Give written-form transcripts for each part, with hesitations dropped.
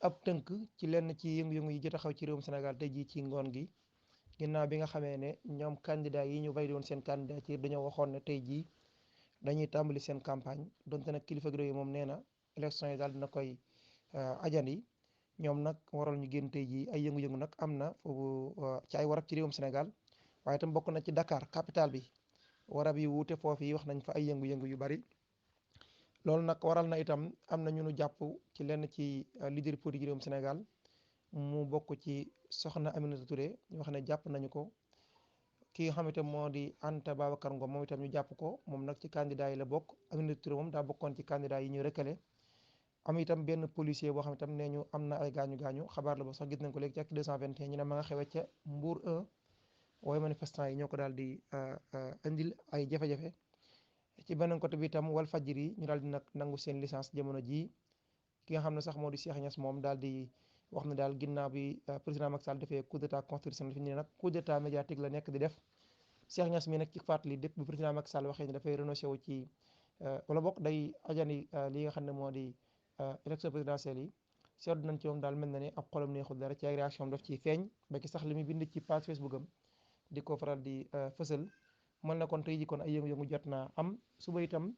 ab tënk ci lenn ci yëngu-yëngu yi jot a xaw ci réewum Sénégal tey jii ci ngoon gi ginnaaw bi nga xamee ne ñoom candidat yi ñu validé woon seen candidature dañoo waxoon ne tey jii dañuy tàmbali seen campagne donte nag kilifa réew yi moom nee na élection yi daal dina koy ajandi ñoom nag waral ñu génn tey jii ay yëngu-yëngu nag am na foofu ci ay warab ci réewum Sénégal waaye itam bokk na ci Dakar capitale bi warab yi wuute foofu yi wax nañ fa ay yëngu-yëngu yu bari loolu nag waral na itam am na ñu nu jàpp ci lenn ci leader politique réewum Sénégal mu bokk ci soxna Aminata Touré ñu wax ne jàpp nañu ko ki nga xamante moo di Anta Babacar Ngom moom itam ñu jàpp ko moom nag ci candidat yi la bokk. Aminata Touré moom daa bokkoon ci candidat yi ñu recalé am itam benn policier boo xam itam nee ñu am na ay gaañu la ba sax gis nañ ko léegi ci ak 221 ñu ne ma nga xewee ca Mbour 1 waaye manifestant yi ñoo ko daal di indil ay jafe-jafe ci beneen côté bi itam wal fajir yi ñu daal di nag nangu seen licence jamono jii ki nga xam ne sax moo di Cheikh Niass moom daal di wax ne daal ginnaaw bi président Macky Sall defee coup d'état constitutionnel fi ñu ne nag coup d'état médiatique la nekk di def Cheikh Niass mi nag ci fàttali depuis bi président Macky Sall waxee ne dafay renoncé wu ci wala bokk day ajani li nga xam ne moo di élection présidentielle yi seetlu nañ ci moom daal mel na ne ab xolam neexul dara ci ay réaction daf ciy feeñ ba ki sax li muy bind ci page Facebook am di ko faral di fësal mën na kon tey ji kon ay yëngu-yëngu jot naa am suba itam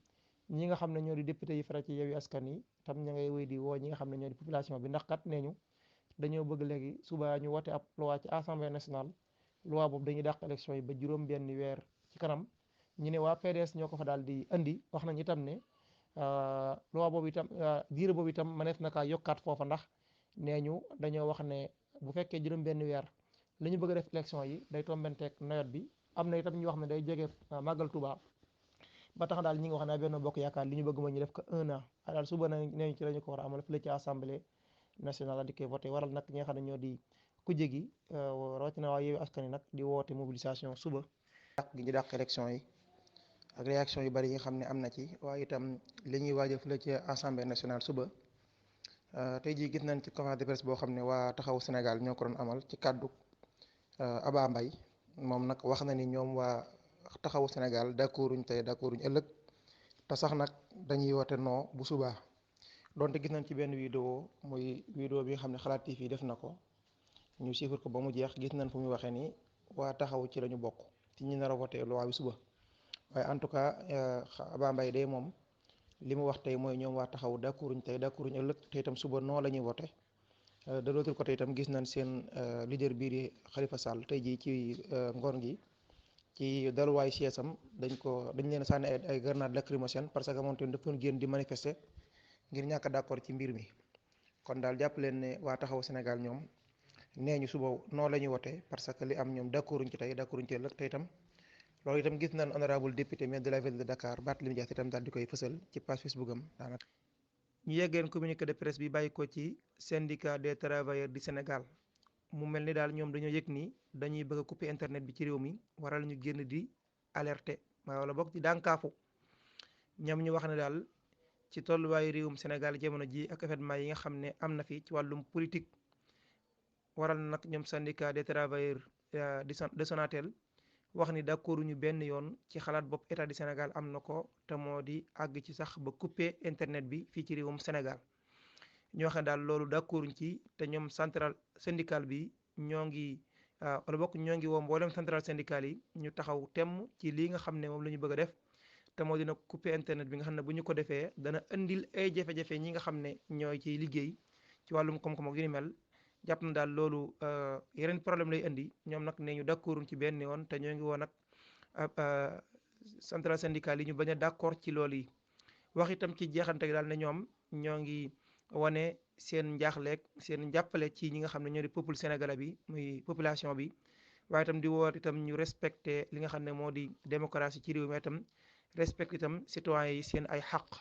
ñi nga xam ne ñoo di député yi faral ci Yewwi Askan Wi tam ña ngay wéy di woo ñi nga xam ne ñoo di population bi ndax kat nee ñu dañoo bëgg léegi suba ñu wote ab loi ci assemblée nationale loi boobu dañuy dàq élection yi ba juróom benn weer ci kanam ñu ne waa PDS ñoo ko fa daal di andi wax nañ itam ne loi boobu itam diire boobu itam mënees na kaa yokkaat foofa ndax nee ñu dañoo wax ne bu fekkee juróom benn weer li ñu bëgg a def élection yi day tombenteeg nawet bi am na itam ñu wax ne day jege màggal Touba ba tax daal ñi nga wax ne benn bokk yaakaar li ñu bëgg mooy ñu def ko 1 an daal suba na nee ñu ci la ñu ko war a amal fële ci assemblée nationale di koy voté waral nag ñi nga xam ne ñoo di kujje gi rawatina waa Yewwi Askan Wi nag di woote mobilisation suba dàq gi ñu dàq élection yi ak réaction yu bari yi nga xam ne am na ci waaye itam li ñuy waajal fële ci assemblée nationale suba tey jii gis nañ ci conférence de presse boo xam ne waa taxawu Sénégal ñoo ko doon amal ci kàddu Aba Mbaye moom nag wax na ni ñoom waa taxawu Sénégal d'accorduñ tey d'accorduñ ëllëg te sax nag dañuy woote non bu subaa donte gis nañ ci benn vidéo muy vidéo bi nga xam ne Xalaat TV def na ko ñu siifar ko ba mu jeex gis nañ fu muy waxee ni waa taxaw ci lañu bokk ci ñi nar a voté loi bi suba waaye en tout cas Aba Mbaye de moom li mu wax tey mooy ñoom waa taxaw d'accorduñ tey d'accorduñ ëllëg te itam suba non la ñuy voté de l'autre côté itam gis nañ seen leader bii di Khalifa Sall tey jii ci ngoon gi ci daluwaay siège-am dañ leen sànni ay grenade lacrymogène parce que moom tamit daf doon génn di manifester ngir ñàkk a d'accord ci mbir mi kon daal jàpp leen ne waa taxaw Sénégal ñoom nee ñu suba noo la ñuy wote parce que li am ñoom d'accorduñ ci tey d'accorduñ ci ëllëg te itam loolu itam gis nañ honorable député maire de la ville de Dakar Barthélémy Dias itam daal di koy fësal ci page Facebook am daanaka. ñu yeggeen communiqué de presse bi bàyyi ko ci syndicat des travailleurs du Sénégal mu mel ni daal ñoom dañoo yëg ni dañuy bëgg a couper internet bi ci réew mi waral ñu génn di alerter wala bokk ci dànkaafu ñoom ñu wax ne daal ci tolluwaayu réewum Sénégal jamono ji ak événement yi nga xam ne am na fi ci wàllum politique waral nag ñoom syndicat des travailleurs de Sonatel wax ni d'accord ñu benn yoon ci xalaat bopp état du Sénégal am na ko te moo di àgg ci sax ba couper internet bi fii ci réewum Sénégal ñoo xam ne daal loolu d'accorduñ ci te ñoom central syndical bi ñoo ngi wala bokk ñoo ngi woo mboolem central syndical yi ñu taxaw temm ci lii nga xam ne moom la ñu bëgg a def te moo dina couper internet bi nga xam ne bu ñu ko defee dana indil ay jafe-jafe ñi nga xam ne ñooy ciy liggéey ci wàllum koom-koom ak yu ni mel jàpp na daal loolu yeneen problème lay indi ñoom nag ne ñu d'accorduñ ci benn yoon te ñoo ngi woon nag central syndical yi ñu bañ a d'accord ci loolu yi wax itam ci jeexante gi daal ne ñoom ñoo ngi wane seen njaaxleeg seen njàppale ci ñi nga xam ne ñoo di peuple sénégalais bi muy population bi waaye itam di woot itam ñu respecté li nga xam ne moo di démocratie ci réew mi itam respecté itam citoyens yi seen ay xaq